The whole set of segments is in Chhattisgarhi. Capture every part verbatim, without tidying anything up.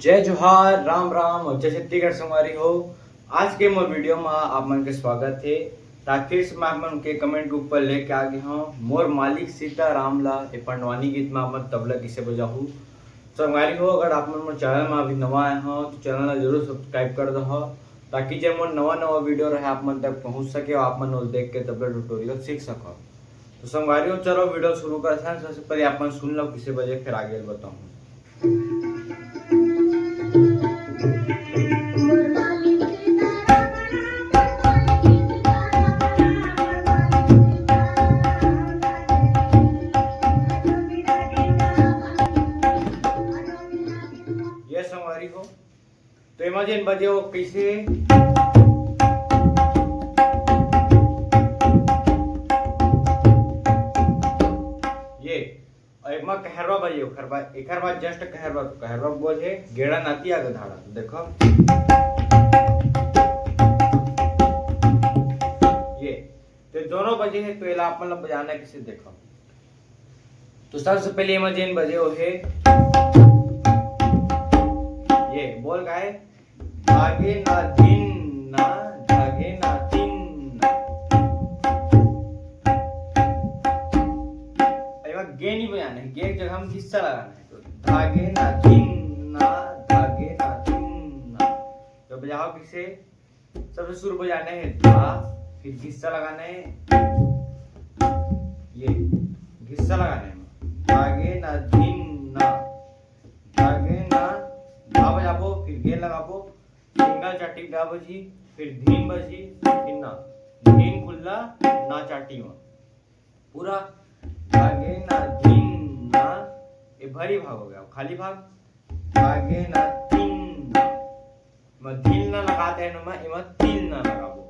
जय जोहार, राम राम और जय छत्तीसगढ़ संगवारी हो। आज के मोर वीडियो में आप मन के स्वागत है। त फिर से मैं आप मन के कमेंट के ऊपर लेके आ गया हूँ मोर मालिक सीताराम ला। ये पंडवानी गीत में आप मन तबला किसे बजाहू। संगवारी हो, अगर आप मन मोर चैनल में अभी नवा आए हो तो चैनल ला जरूर सब्सक्राइब कर दो, ताकि जब मोर नवा नवा वीडियो रहे आप मन तक पहुँच सके और आप मन ओला देख के तबला ट्यूटोरियल सीख सको। तो संगवारी हो, चलो वीडियो शुरू करथन। सबसे पहले आप मन सुन लो किसे बजे, फिर आगे बताऊँ। ये संगवारी हो, तो एमा जेन बजे हो कैसे, ये, और एमा कहरवा बजे हो, कहरवा, एकर बाद जस्ट कहरवा, कहरवा बजे, गेड़ा नाती आग धाड़ा। देखो, ये तो दोनों बजे है, तो एला आप मतलब बजाना किसे, देखो। तो सबसे पहले एमा जेन बजे हो है, ये बोल गाए, धागे ना दिन ना, धागे ना दिन ना। एमा गे नहीं बजाना है, गे के जगह हम घिस्सा लगाना है। तो धागे ना दिन ना, धागे ना दिन ना। तो बजाओ किसे, सबसे शुरू बजाना है धा, फिर घिस्सा लगाना है, ये घिस्सा लगाना है। धागे ना दिन ना, धागे ना, धा बजाबो, फिर गे लगाबो, सिंगल चाटी गा बजी, फिर धीन बजी, फिर ना, धीन खुल्ला ना चाटी में। पूरा धागे ना धीन ना, ये भरी भाग हो गया। खाली भाग धागे ना तीन ना, मैं धीन ना लगाते हैं ना, मैं एमा तीन ना लगाबो।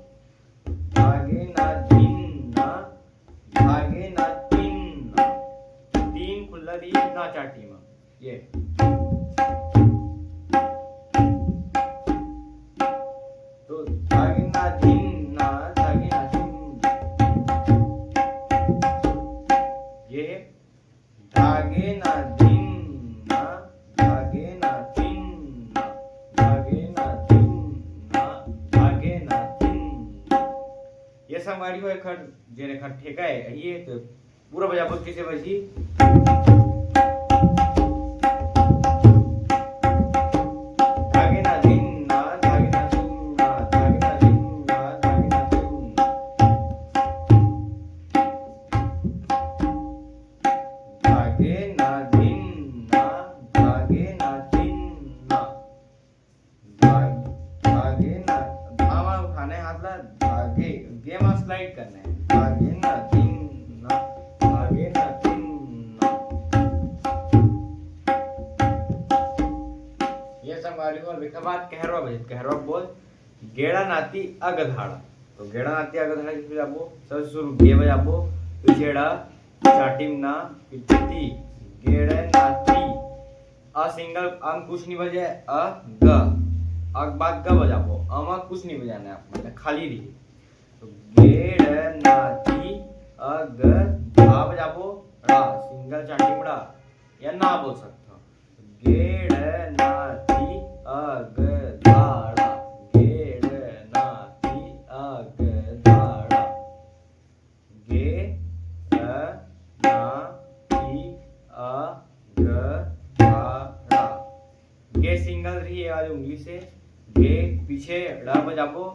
धागे ना धीन ना, धागे ना तीन ना, तीन खुल्ला दी ना चाटी में। ये तो धागे ना धीन ना, धागे ना धीन ना। ये है धागे ना धीन ना, धागे ना धीन ना, धागे ना धीन ना, धागे ना धीन ना। ये संगवारी हो एखर, जेन एखर ठेका है, यही है। तो पूरा बजाबो किसे बजी। धागे ना धीन ना, धागे ना धीन ना, धागे ना धीन ना, धागे ना धीन ना। धागे ना धीन ना, धागे ना धीन ना। धाग-, धागे ना, धा मा उठाना है हाथ ला, धागे, गे मा स्लाइड करना है। धागे ना धीन ना, धागे ना धीन ना। ये संगवारी हो, अउ एकर बाद कहरवा बजे, कहरवा बोल, गेड़ा नाती अग धाड़ा। तो गेड़ा नाती अग धाड़ा किसे बजाबो? सबसे शुरू गे बजाबो, फिर छेड़ा चाटी में ना, फिर ती, गेड़ा नाती, अ सिंगल, अ में कुछ नहीं बजे, अ ग, अ के बाद ग बजाबो, अ में कुछ नहीं बजाना है आप, मतलब खाली रही। तो गेड़ा नाती अग धा बजाबो, ड़ा, सिंगल चाटी में ड़ा, या ना बोल सकता। गेड़ नाती अग धाड़ा, गेड़ नाती अग धाड़ा। गे, अ, ना, ती, अ, ग, धाड़ा। गे सिंगल रही ये वाली उंगली से, गे पीछे ड़ बजाबो,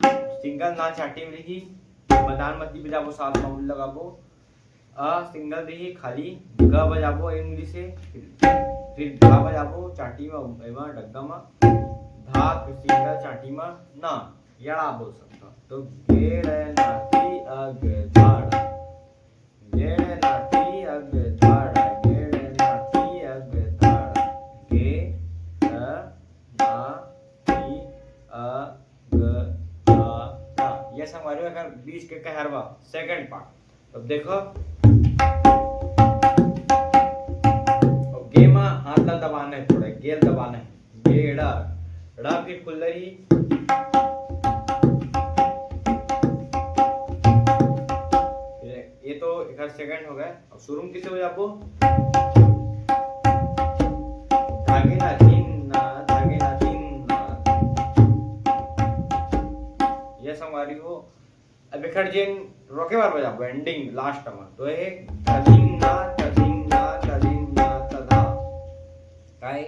सिंगल ना चाटी में रही, मदान मती बजाबो, साथ में उल लगाबो। अ सिंगल रही, खाली ग बजाबो उंगली से, फिर, फिर धा बजाबो चाटी में, एमा डग्गा में, धा फिर सिंगल चाटी में ना, या ड़ा बोल सकता। तो गेड़ नाती अग धाड़ा, गेड़ नाती अग धाड़ा, गेड़ नाती अग धाड़ा, गे, अ, ना, ती, अ, ग, धा, ड़ा। ये संगवारी हो एकर बीच के कहरवा, सेकंड पार्ट। अब देखो, अब गे मा हाथ ला दबाना है, थोड़ा गेल दबाना है। गेड़ा, ड़ा फिर खुल्ला रही। ये तो एक सेकंड हो गया। अब शुरू में किसे बजाबो? धागे ना धीन ना, संगवारी हो, अब एखर जेन रोके बर बजाबो, एंडिंग, लास्ट म, तो ये धधिन्ना, धधिन्ना, धधिन्ना, तधा। काय?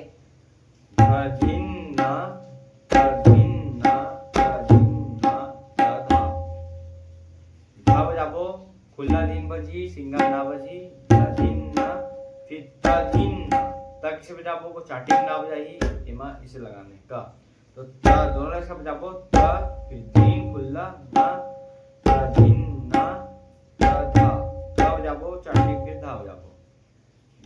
धधिन्ना, धधिन्ना, धधिन्ना, तधा। धा बजाबो, खुल्ला धिन बजही, सिंगल ना बजही, धधिन्ना, फिर तधिन्ना। त कइसे बजाबो, को चाटी ना बजाही, एमा इसे लगाने का। तो त दोनों ला सब बजाबो, त, फिर धिन खुल्ला, ना, त धिन ना, त धा। त बजाबो, चाटी फिर धा बजाबो।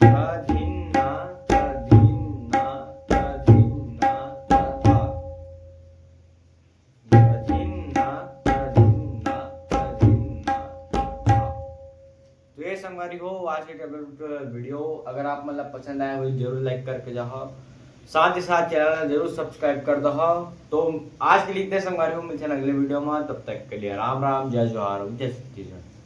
ध धिन ना, त धिन ना, त धिन ना, त धा। ध धिन ना, त धिन ना, त धिन ना, त धा। तो ये संगवारी हो, आज के ट्यूटोरियल वीडियो अगर आप मन ला पसंद आए हो, जरूर लाइक करके जाओ, साथ ही साथ चैनल ला जरूर सब्सक्राइब कर दो। तो आज के लिए इतने संगवारी हो, मिलते हैं अगले वीडियो में, तब तक के लिए राम राम, जय जोहार, जय छत्तीसगढ़।